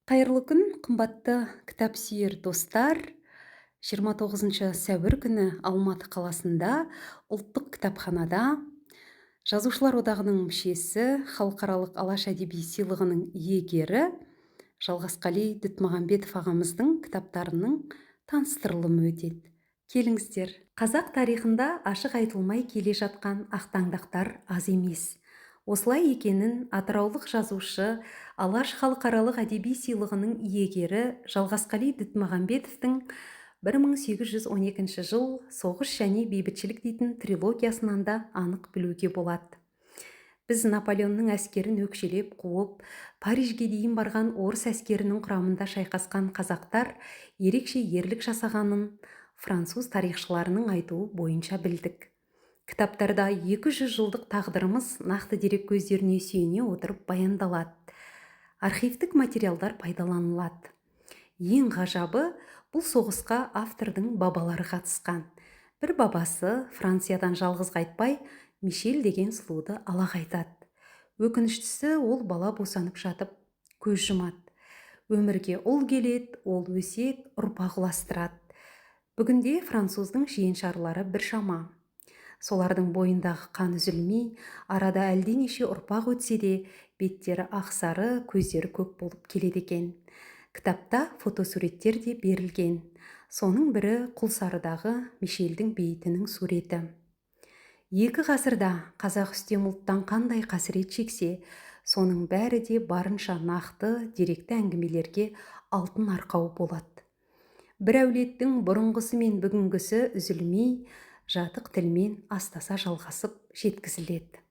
Қайырлы күн, қымбатты кітапсүйер достар! 29 сәуір күні Алматы қаласында ұлттық кітапханада Жазушылар одағының мүшесі, халықаралық Алаш әдеби сыйлығының иегері Жалғасқали Дүтмағамбетов ағамыздың кітаптарының таныстырылымы өтеді. Келіңіздер. Қазақ тарихында ашық айтылмай келе жатқан ақтаңдақтар аз емес. Осылай екенін атыраулық жазушы, Алаш халықаралық әдеби сыйлығының иегері Жалғасқали Дүтмағамбетовтің 1812 жыл соғыс және бейбітшілік дейтін трилогиясынан да анық білуге болады. Біз Наполеонның әскерін өкшелеп қуып, Парижге дейін барған орыс әскерінің құрамында шайқасқан қазақтар ерекше ерлік жасағанын француз тарихшыларының айтуы бойынша білдік. Кітаптарда 200 жылдық тағдырымыз нақты дерек көздеріне сүйене отырып баяндалады. Архивтік материалдар пайдаланылады. Ең ғажабы, бұл соғысқа автордың бабалары қатысқан. Бір бабасы Франциядан жалғыз қайтпай, Мишель деген сұлуды ала қайтады. Өкініштісі, ол бала босанып жатып көз жұмады. Өмірге ұл келеді, ол өседі, ұрпақ ұластырады. Бүгінде француздың жиеншарлары біршама. Солардың бойындағы қан үзілмей, арада әлденеше ұрпақ өтсе де, беттері ақсары, көздері көк болып келеді екен. Кітапта фотосуреттер де берілген. Соның бірі Құлсарыдағы Мишельдің бейітінің суреті. Екі ғасырда қазақ үстем ұлттан қандай қасірет шексе, соның бәрі де барынша нақты, деректі әңгімелерге алтын арқау болады. Бір әулеттің бұрынғысы мен бүгінгісі үзілмей, жатық тілмен астаса жалғасып жеткізіледі.